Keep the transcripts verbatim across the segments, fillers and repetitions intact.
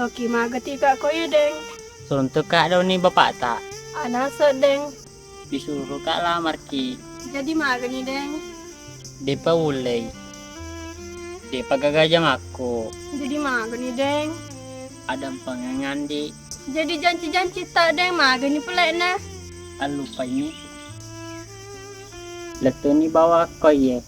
Loki magati ka ko iye, Deng? Suruntuk ka doni bapakta. Anase, Deng. Disuro ka lamarki. Jadi magani, Deng? Depa ulei. Depa gaga jamakku. Jadi magani, Deng? Adampengeng andi. Jadi janci-janci ta, Deng, magani pulekna? Allupaini. Lettuni bawa ko iye.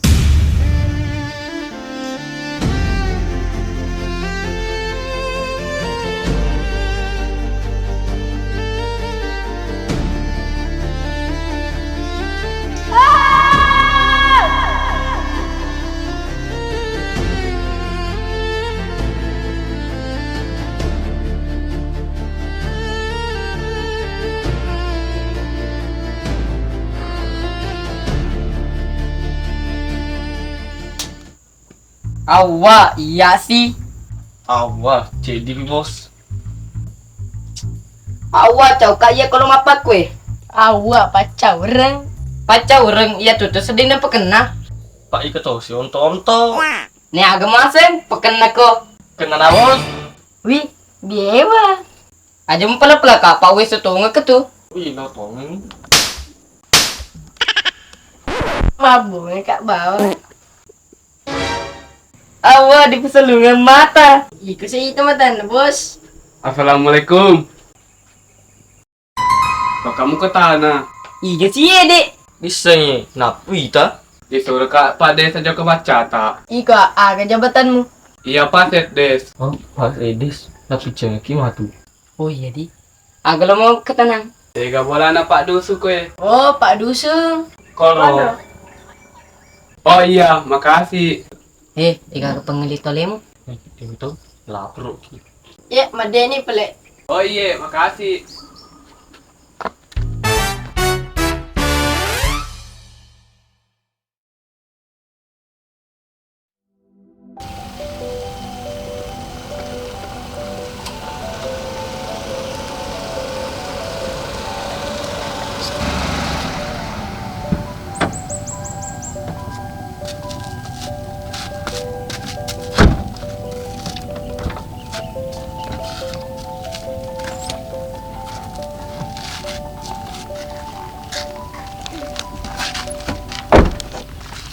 Awwa, iya si. Awwa, ceddi pi, Bos. Awwa, cau ka iya kolo mappakkue. Awwa, paccaureng. Paccaureng, iya tutu sedding napakenna. Pak, iko tosi onto-onto. Ne aga maseng, pakenna ko. Kenna na, Bos. Wi, biewa. Aja mupala-pala ka, Pak, wes tongeng ke tu. Wi, na tongeng. Mabunga ka bawa. Awwa, dipasalungeng mata. Iko si itu matanna, Bos. Assalamualaikum. Makamu ke tanah. Iga si iye, Dek? Missengi, nappu ita? Disuro ka Pak Desa jokka baccata. Iko aga jabatanmu? Iya, Pak Setdes. Oh, Pak Setdes, napiccengeki matu. Oh iya, Di. Aga lo mau ketenang? Tega bolana Pak Dusu koe? Oh, Pak Dusu. Kolo. Oh iya, makasih. Eh, tega ke pengeli tolemu? Eh, itu lapar ki. Iya, madeni pele. Oh iya, makasih.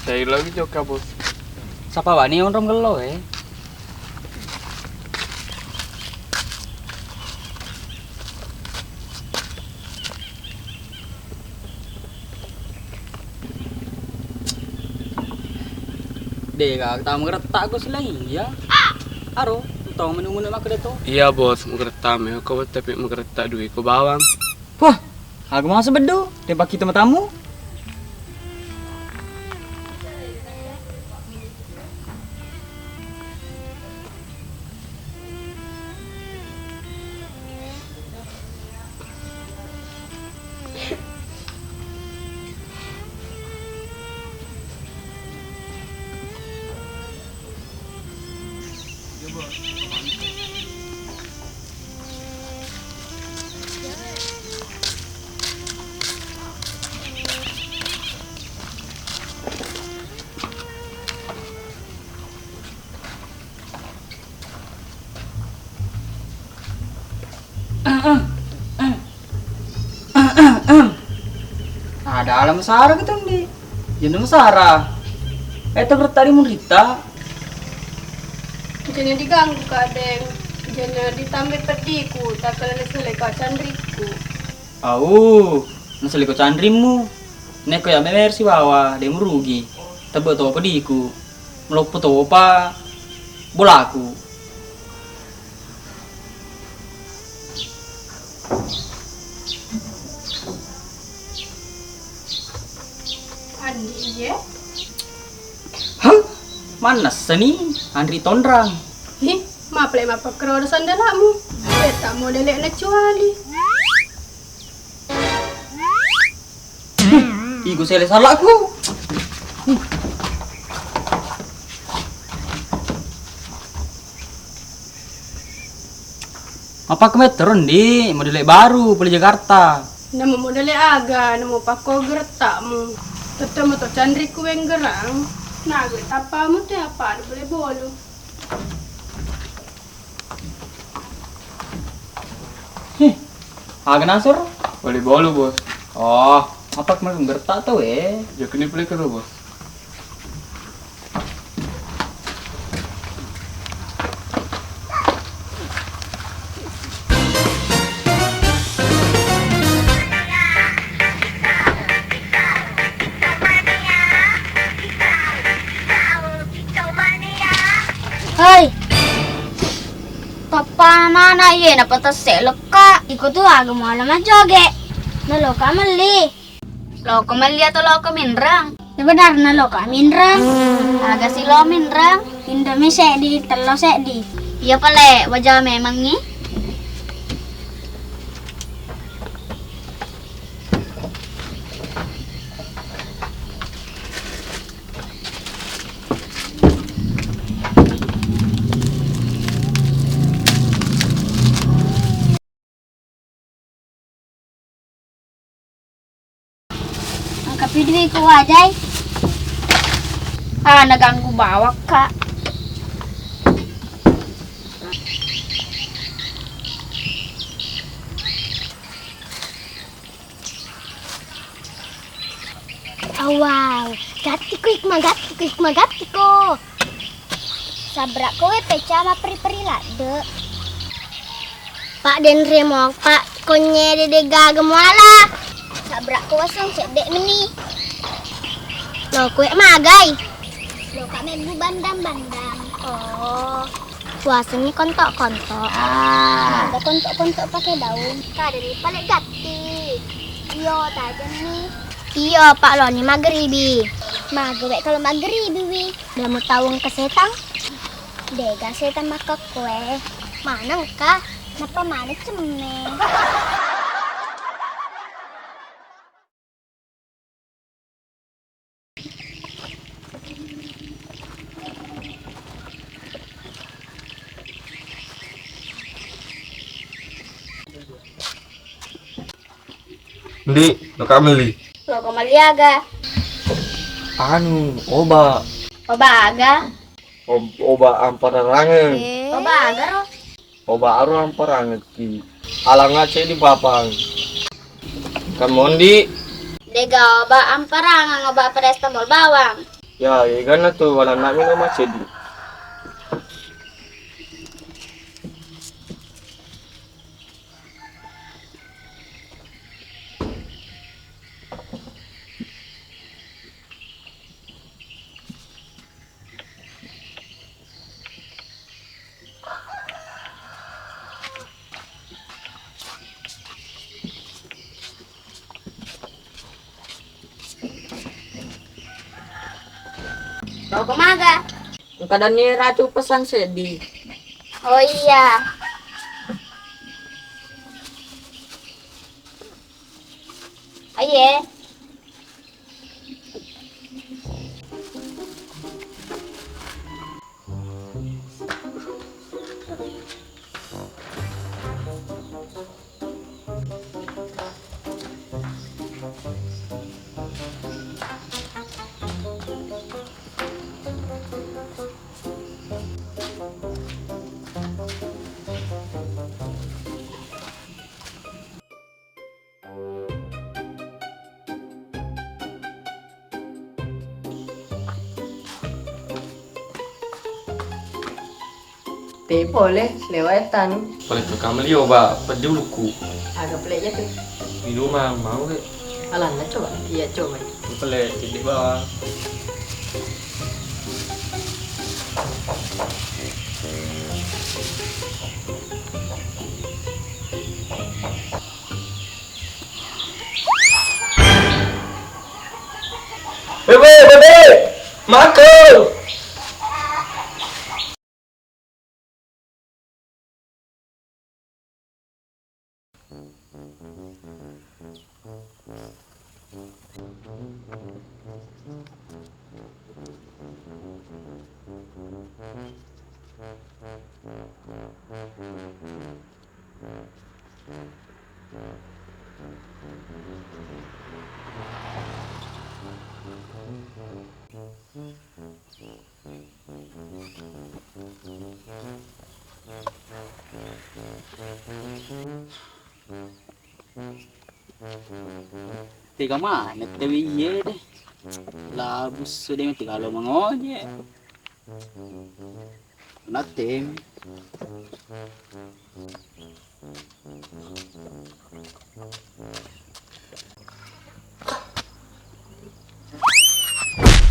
Tei lagi jokka, Bos. Sapa wani onrong gello e? Dega tau magerettak ko silaing iya. Aro, tau menu-menu makkeda to. Iya, Bos, magerettak me ko, tapi magerettak dui ko bawang. Wah, aga masa beddo, tempa kita matamu. Ada alam sara gitu ndi. Jenuh sara. Eh, terus tadi mun Rita. Jana diganggu ka, Deng. Jana ditambai peddiku, takkala naselleko canrikku. Au, naselleko canrimmu. Nekko ya memer sibawa, de murugi. Tebbe to peddiku. Meloppo topa bolaku. Andi iye? Hah? Mannessani anri tonrang. Ih, mapele mappakkero sandalamu. Betta modele na cuali. Iku sele salaku. Apa kemetero ndi modele baru pole Jakarta? Namo modele aga, namo pakko gerettakmu. Tettemu to canriku wenggerang. Naga tappamu te apa ada boleh bolu. Aga nasor? Bali bolu, Bos. Oh, apa kemarin gertak tau, eh? Jokini pulih ke, Bos. Hei, tappana nana iye napatesse lekka. Iko tu aga muala majoge. Naloka melli. Loko melli atau loko minreng? Sebenarna loko minreng. Aga si lo minreng? Indomie seddi, tello seddi. Iya pale, waja memangngi. Engka pi dui ko wajai. Ah, naganggu bawakka. Awau, gattiko Ikma, gattiko Ikma, gattiko. Sabra kowe peca mapperi-peri ladde. Pak denre mo, Pak, konye dede gaga muala. Sabra ko waseng cedde meni. Lo kue magai. Lo kak membu bandang-bandang. Oh. Puasenni kontok-kontok. Ah. Ada kontok-kontok pakai daun. Kada ni pale gatti. Iyo, tajeng ni. Iyo, Pak, lo ni mageribi. Magewe kalau mageribi wi. Dia mau tahu ke setang? Dega setang makkekkoe. Maneng ka? Napa mana cemme? Ndi, lo ka melli? Lo ko melli aga? Anu, oba. Oba aga? Ob-, oba ampararangeng. Oba aga ro? Oba aro amparangekki. Alangnga ceddi papang. Kamondi. Dega oba amparangeng, oba paracetamol bawang. Ya, egana tu walanna minum ceddi. Lo ko maga? Engka dani ratu pesan seddi. Oh iya. Aye. Te pole, lewa e tanu. Pole tu kameli oba peddi ulukku. Aga pole jatu. Minuman mau ke? Alanna coba, iya coba. Pole cedde bawang. Bebe, bebe, mako. Tega maneng tau iye de. Labu sedeng tega lo mangoje. Natem.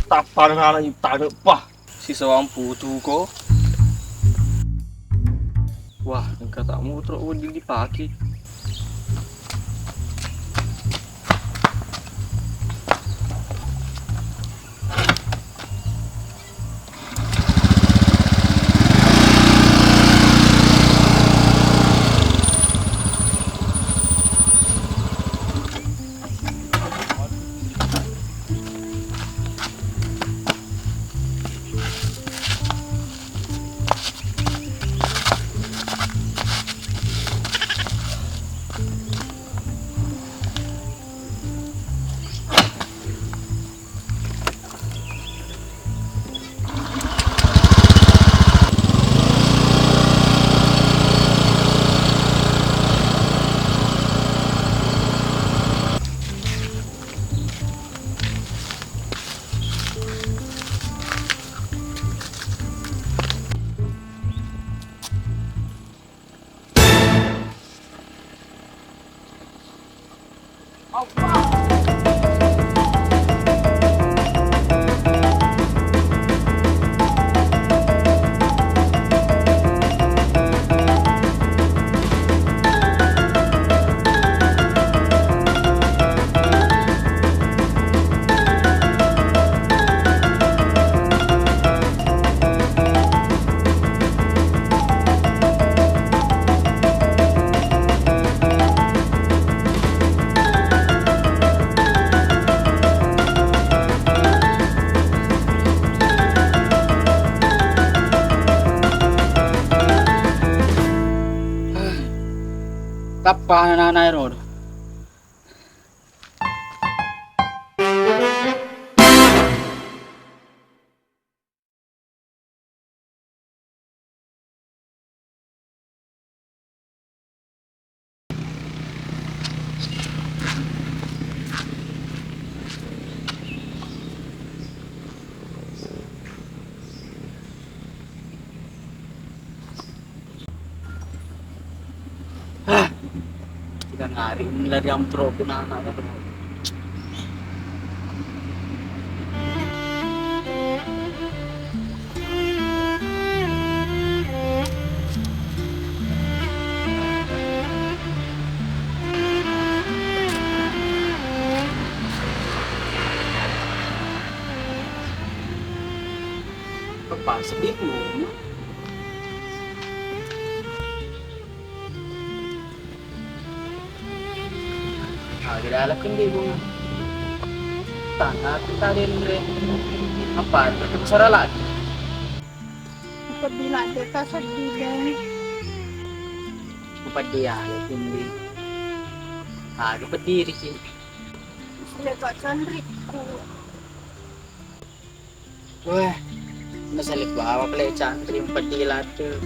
Tappa nana itane, pah. Sisawang putu ko. Wah, engka tak mutro wedding dipake. Tappa nana ero. Ah, kita ngari lari amproku nana. Apa sedih. Ah, tidak ada kendi bunga. Tanah kita denre. Apa? Itu bicara lagi. Pedih lagi, tak sedih deh. Pedih ya, kendi. Ah, pedih dikit. Sudah kok canrikku. Weh, masalek bawa pale cantri peddi ladde.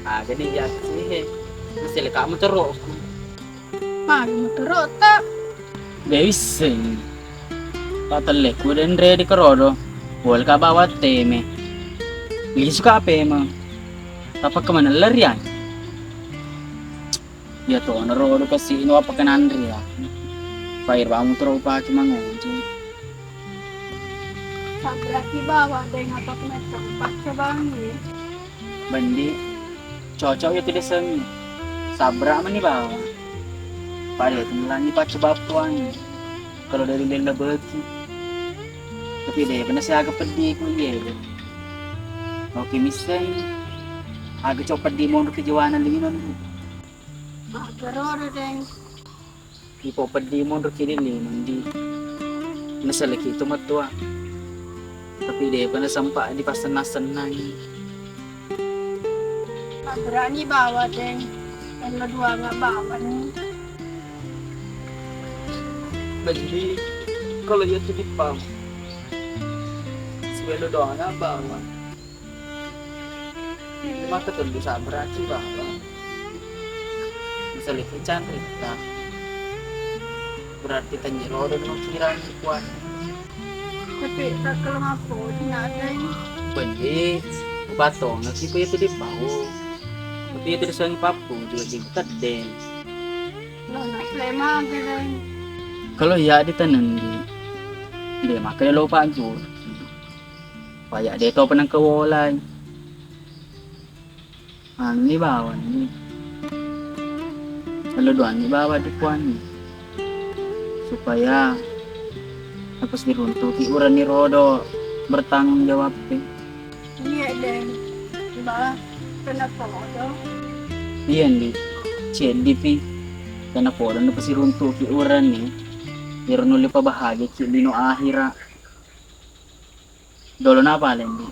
Aga ni jaki he. Masalek kamu terokku. Magi mu terok tak? De wisseng. Patellekku denre di kerodo. Boleh ka bawa teme. Lisu ka pema. Tapa kemana lerian? Iya to, naro do kasi ino apa kenanri ya. Pair bamu tero upaki mangoji. Sabraki bawa deng apa kena tempat cobangi. Bendi, cocok ya tidak semi. Sabra mani bawa. Pada itu melani pacu bapuangi. Kalau dari lella beki. Tapi deh, pernah saya agak pedih ku iya. Oke, miseng. Agak copot di monro kejiwanan lima. Makkero deng. Ipo peddi monro kini ni mandi. Nasalaki tu matua. Tapi depa nasempa dipassenna-sennangi. Berani bawa deng. Elo duanga bawa ni. Bendi, kalau iya tu dipam. Sebelum doanga bawa. Maka tentu sabraki bawa. Misalnya canrita. Berarti tennyero do no kirani kuat. Tapi tak kalau ngapo dinadai. Beli, ubatong, tapi itu di bau. Tapi itu disengi papu, juga di tedeng. Lo nak plema geleng. Kalau iya di teneng di, dia makan lo panjur. Paya de to penang kewolai. Anu ni bawa ni. Kalau doang ni bawa di kuani. Supaya lepas diruntuki uran ni rodo bertanggung jawab pe. Iya deh. Ba, kenapa bodoh? Iya ndi. Ceddi pi. Karena podo na pasti runtuki uran ni. Biar nuli pa bahagia ki lino akhirat. Dolo napa lendi?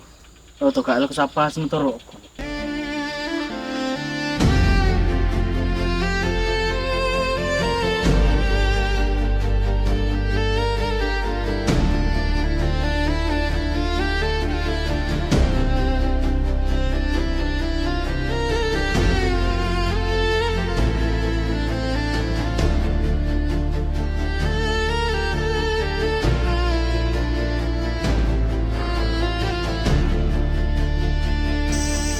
Oh, to kak, lo kusapa sementoroku.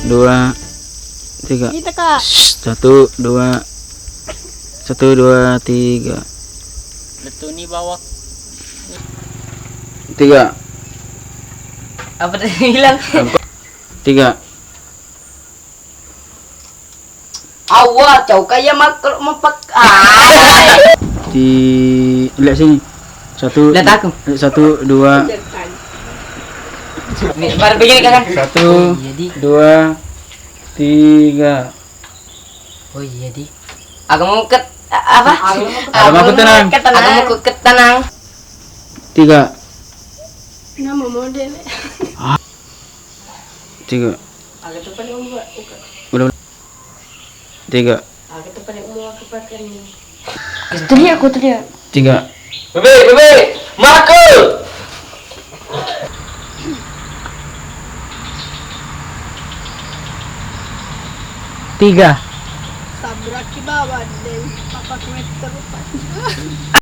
Dua, tiga. Kita, Kak. Shh, satu, dua. Satu, dua, tiga. Letuni bawak. Tiga. Apa tadi bilang? Tiga. Awwa, cau kaya makhluk mepek. Ah. Di, lihat sini. Satu, lihat aku. Satu, dua. Nih, baru begini, Kakak. Satu, dua, tiga. Oh iya, di. Aku mau ket, a-, apa? Aku mau tenang. Aku mau ket tenang. Tiga. Nama model? Tiga. Aga tu paling umur, uka. Udah, udah. Tiga. Aga tu paling umur aku pakai ni. Itu dia, aku tu dia. Tiga. Bebe, bebe, maka. Tiga. Sabraki bawa deh, papat meter panjang.